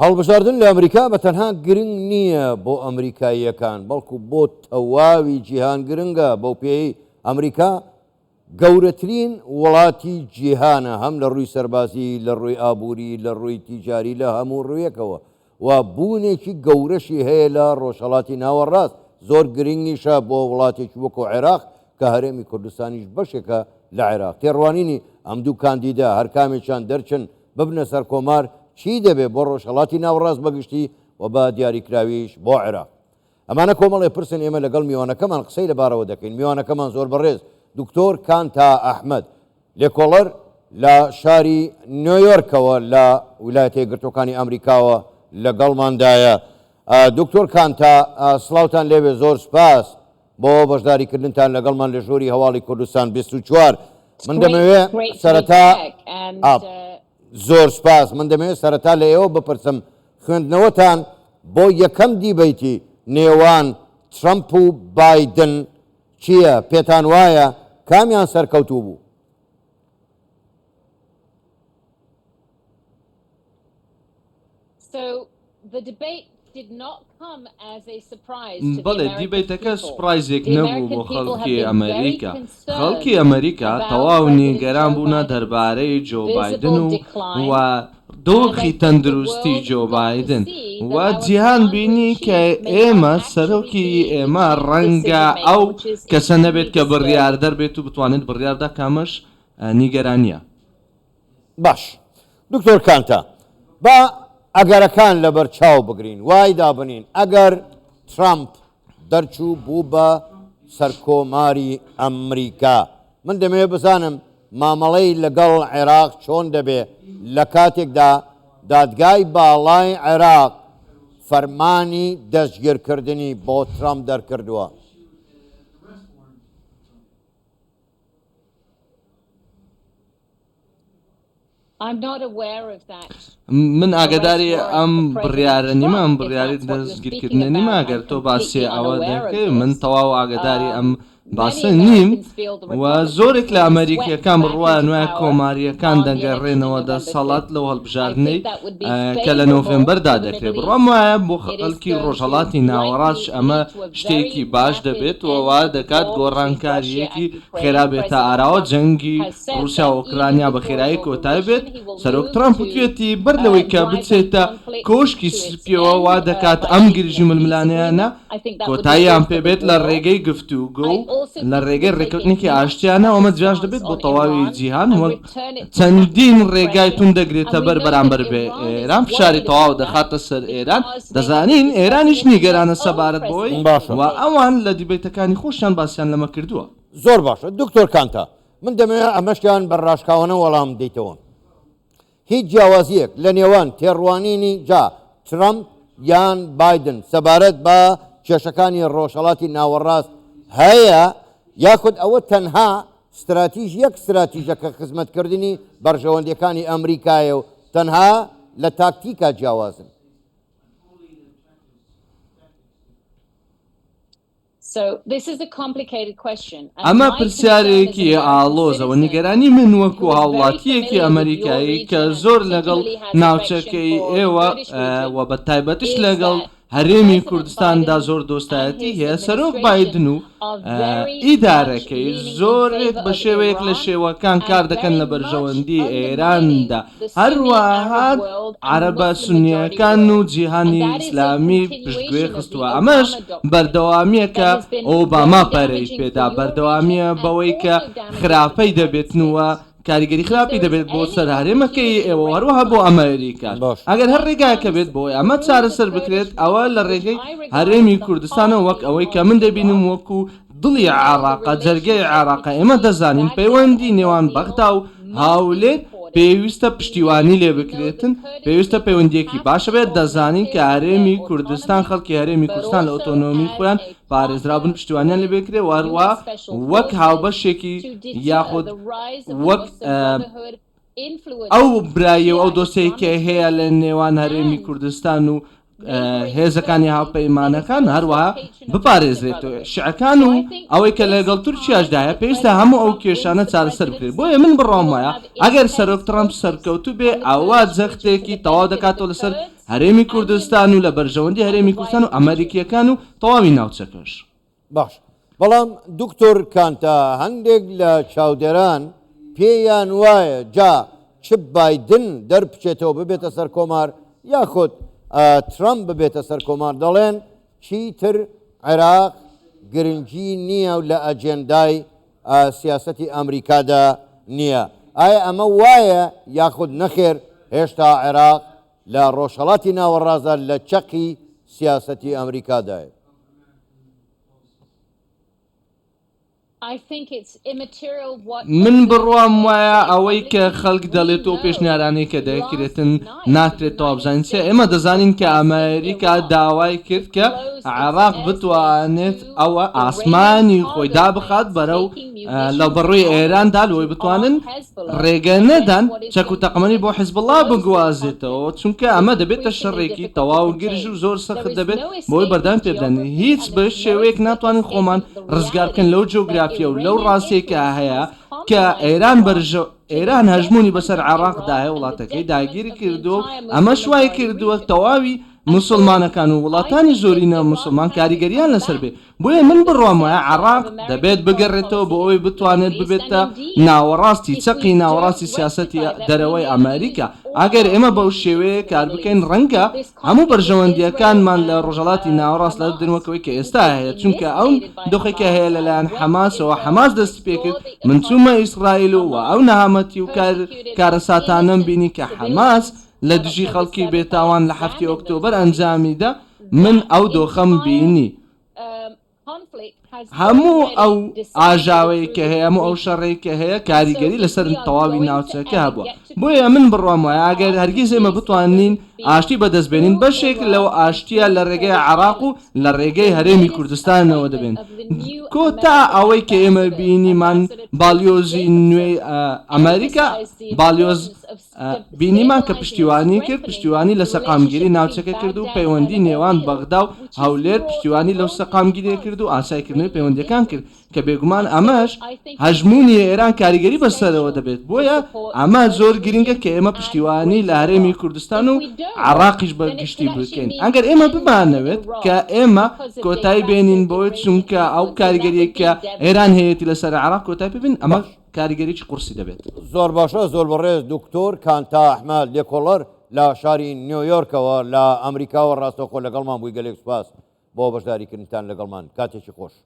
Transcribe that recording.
هەڵبژاردن لە ئەمریکا بە تەنها گرنگ نییە بۆ ئەمریکاییەکان، بەڵکو بۆ تەواوی جیهان گرنگە، بەوپێیەی ئەمریکا گەورەترین وڵاتی جیهانە هەم لە ڕووی سەربازی، لە ڕووی ئابووری، لە ڕووی تیجاری لە هەموو ڕوویەکەوە و بوونێکی گەورەشی هەیە لە ڕۆژهەڵاتی ناوەڕاست، زۆر گرنگیشە بۆ وڵاتێکی وەکو عێراق کە هەرێمی کوردستانیش بەشێکە لە عێراق. تێڕوانینی ئەم دوو کاندیدە هەرکامێکیان دەرچن ببنە سەرکۆمار چی دەبێ بۆ ڕۆژهەڵاتی ناوەڕاست بە گشتی و بە دیاریکراویش بۆ عێراق؟ ئەمانە کۆمەڵێ پرسن ئێمە لەگەڵ میوانەکەمان قسەی لەبارەوە دەکەین، میوانەکەمان زۆر بەڕێز دکتۆر کانتا ئەحمەد لێکۆڵەر لە شاری نیۆیۆرکەوە لە ویلایەتە یەکگرتووەکانی ئەمریکاوە لەگەڵماندایە. دکتۆر کانتا سڵاوتان لێبێ زۆر سپاس بۆ بەشداریکردنتان لەگەڵمان لە ژووری هەواڵی کوردستان 24. من دەمەوێ سەرەتا زۆر سپاس من دەمەوێت سەرەتا لە ئێوە بپرسم خوێندنەوەتان بۆ یەکەم دیبەیتی نێوان ترەمپ و بایدن چییە؟ پێتان وایە کامیان سەرکەوتوو بوو؟ بەڵێ دیبەیتەکە سوپرایزێک نەبوو بۆ خەڵکی ئەمەریکا، خەڵکی ئەمەریکا تەواو نیگەران بوونە دەربارەی جۆ بایدن و و دۆخی تەندروستی جۆ بایدن و جیهان بینی کە ئێمە سەرۆکی ئێمە ڕەنگە ئەو کەسە نەبێت کە بڕیاردەر بێت و بتوانێت بڕیاردا کە ئەمەش نیگەرانییە. باش دکتۆر کانتا با ئەگەرەکان لەبەر چاو بگرین وای دابنین ئەگەر ترامپ دەرچوو بوو بە سەرکۆماری ئەمریکا من دەمەوێت بزانم مامەڵەی لەگەڵ عێراق چۆن دەبێ لە کاتێکدا دادگای باڵای عێراق فەرمانی دەستگیرکردنی بۆ ترامپ دەرکردووە. من ئاگاداری ئەم بڕیارە نیمە، ئەم بڕیاری دەستگیرکردنە نیمە، ئەگەر تۆ باسی ئەوە دەکەی من تەواو ئاگاداری ئەم باسە نیم و زۆرێک لە ئەمەریکییەکان بڕوایان وایە کۆمارییەکان دەگەڕێنەوە دەسەڵات لەو هەڵبژاردنەی کە لە نۆڤێمبەردا دەکرێت. بڕوام وایە بۆ خەڵکی ڕۆژهەڵاتی ناوەڕاستش ئەمە شتێکی باش دەبێت و وا دەکات گۆڕانکارییەکی خێرا بێتە ئاراوە، جەنگی ڕووسیا و ئۆکرانیا بە خێرایی کۆتایی بێت، سەرۆک ترەمپ وتویەتی بەر لەوەی کە بچێتە کۆشکی سپییەوە وا دەکات ئەم گرژی و ململانێیانە کۆتاییان پێ بێت لە ڕێگەی گفتوگۆ و لە ڕێگەی ڕێککەوتنێکی ئاشتیانە و ئەمە جیاش دەبێت بۆ تەواوی جیهان وەک چەندین ڕێگای توند دەگرێتە بەر بەرامبەر بە ئێران فشاری تەواو دەخاتە سەر ئێران دەزانین ئێرانیش نیگەرانە سەبارەت بەوەی باشە. و ئەوان لە دیبەیتەکانی خۆشیان باسیان لەمە کردووە. زۆر باشە دکتۆر کانتا من دەمەوێت ئەمەشیان بە ڕاشکاوانە وەڵام بدەیتەوە. هیچ جیاوازییەک لە نێوان تێڕوانینی جا ترەمپ یان بایدن سەبارەت بە کێشەکانی ڕۆژهەڵاتی ناوەڕاست هەیە یاخود ئەوە تەنها ستراتیژ یەک ستراتیژە کە خزمەتکردنی بەرژەوەندیەکانی ئەمریکایە و تەنها لە تاکتیکا جیاوازن؟ ئەمە پرسیارێکی ئاڵۆزە و نیگەرانی من وەکو هاوڵاتییەکی ئەمەریکایی کە زۆر لەگەڵ ناوچەکەی ئێوە و بە تایبەتیش لەگەڵ هەرێمی کوردستاندا زۆر دۆستایەتی هەیە، سەرۆک بایدن و ئیدارەکەی زۆرێک بە شێوەیەک لە شێوەکان کار دەکەن لە بەرژەوەندی ئێراندا، هەروەها عەرەبە سونییەکان و جیهانی ئیسلامی پشتگوێ خستووە، ئەمەش بەردەوامییە کە ئۆباما پەرەی پێدا، بەردەوامییە بەوەی کە خراپەی دەبێتن و کاریگەری خراپی دەبێت بۆ سەر هەرێمەکەی ئێوە و هەروەها بۆ ئەمەریکاش. ئەگەر هەر ڕێگایەک هەبێت بۆ ئەوەی ئەمە چارەسەر بکرێت، ئەوە لە ڕێگەی هەرێمی کوردستانەوە وەک ئەوەی کە من دەبینم وەکو دڵی عێراقە، جەرگەی عێراقە، ئێمە دەزانین پەیوەندی نێوان بەغدا و هەولێر پێویستە پشتیوانی لێ بکرێتن، پێویستە پەیوەندییەکی باش هەبێت، دەزانین کە هەرێمی کوردستان، خەڵکی هەرێمی کوردستان لە ئۆتۆنۆمی خۆیان پارێزراو بن، پشتیوانیان لێ بکرێت و هەروەها وەک هاوبەشێکی یاخود وەک ئەو براییە و ئەو دۆستیەی کە هەیە لە نێوان هەرێمی کوردستان و. هێزەکانی هاوپەیمانەکان هەروەها بپارێزرێتەوە شیعەکان و ئەوەی کە لەگەڵ تورکیاشدایە پێویستە هەموو ئەو کێشانە چارەسەر بکرێت بۆیە من بڕوام وایە ئەگەر سەرۆک ترەمپ سەرکەوتوو بێ ئەوا جەختێکی تەواو دەکاتەوە لەسەر هەرێمی کوردستان و لە بەرژەوەندی هەرێمی کوردستان و ئەمەریکییەکان و تەواوی ناوچەکەش. باش بەڵام دکتۆر کانتا هەندێک لە چاودێران پێیان وایە جا چ بایدن دەربچێتەوە ببێتە سەرکۆمار یاخود ترەمپ ببێتە سەرکۆمار دەڵێن چیتر عێراق گرنگی نییە و لە ئەجێندای سیاسەتی ئەمریکادا نییە. ئایا ئەمە وایە یاخود نەخێر هێشتا عێراق لە ڕۆژهەڵاتی ناوەڕاستدا لە چەقی سیاسەتی ئەمریکادایە؟ من بڕوام وایە ئەوەی کە خەلک دەڵێت و پێشنیارانەی کە دەکرێتن ناکرێت تەواو بزانین چیە ئێمە دەزانین کە ئەمریکا داوای کرد کە عێراق بتوانێت ئەوە ئاسمانی خۆی دابخات بەرەو لە بەڕووی ئێراندا لەوەی بتوانن ڕێگە نەدان چەک و تەقەمەنی بۆ حزبوڵا بگوازێتەوە، چونکە ئەمە دەبێتە شەڕێکی تەواو گرژ و زۆر سەخت دەبێت بۆی بەردەوام پێبدەن. هیچ بە شێوەیەک ناتوانین خۆمان ڕزگار بکەین لەو جوگرافیە و لەو ڕاستیەی کە هەیە کە ئێران بەرژە ئێران هەژموونی بەسەر عێراقدا هەیە وڵاتەکەی داگیر کردووە و ئەمەش وای کردووە تەواوی موسڵمانەکان و وڵاتانی زۆرینە موسڵمان کاریگەریان لەسەر بێ بۆیە من بڕوام وایە عێراق دەبێت بگەڕێتەوە بۆ ئەوەی بتوانێت ببێتە ناوەڕاستی چەقی ناوەڕاستی سیاسەتی دەرەوەی ئەمریکا. ئەگەر ئێمە بەو شێوەیە کار بکەین ڕەنگە هەموو بەرژەوەندییەکانمان لە ڕۆژهەڵاتی ناوەڕاست لە بدەن وەک ئەوەی کە ئێستا هەیە، چونکە ئەو دۆخەی کە هەیە لەلایەن حەماسەوە، حەماس دەستی پێکرد، من چوومە ئیسرائیل و ئەو نەهامەتی و کارەساتانەم بینی کە حەماس لە دژی خەڵکی بێتاوان لە حەفتی ئۆکتۆبەر ئەنجامیدا، من ئەو دۆخەم بینی. هەموو ئەو ئاژاوەی کە هەیە، هەموو ئەو شەڕەی کە هەیە کاریگەری لەسەر تەواوی ناوچەکە هەبووە. بۆیە من بڕوام وایە ئەگەر هەرگیز ئێمە بتوانین ئاشتی بەدەست بێنین، بەشێک لەو ئاشتییە لە ڕێگەی عێراق و لە ڕێگەی هەرێمی کوردستانەوە دەبێن. کۆتا ئەوەی کە ئێمە بینیمان باڵیۆزی نوێی ئەمەریکا، باڵیۆز بینیمان کە پشتیوانی کرد، پشتیوانی لە سەقامگیری ناوچەکە کرد و پەیوەندی نێوان بەغدا و هەولێر پشتیوانی لەو سەقامگیریە کرد و ئاسایکردنەوەی پەیوەندیەکان کرد کە بێگومان ئەمەش هەژموونی ئێران کاریگەری بەسەرەوە دەبێت بۆیە ئەمە زۆر گرنگە کە ئێمە پشتیوانی لە هەرێمی کوردستان و عێراقیش بە گشتی بکەین ئەگەر ئێمە بمانەوێت کە ئێمە کۆتایی بێنین بەوەی چونکە ئەو کاریگەریە کە ئێران هەیەتی لەسەر عێراق کۆتایی پێ بێنین ئەمە کاریگەریی قورسی دەبێت. زۆر باشە زۆر بەڕێز دکتۆر کانتا ئەحمەد لێکۆڵەر لە شاری نیۆیۆرکەوە لە ئەمریکاوە ڕاستەوخۆ لەگەڵمان بووی گەلێک سوپاس بۆ بەشداریکردنتان لەگەڵمان کاتێکی خۆش.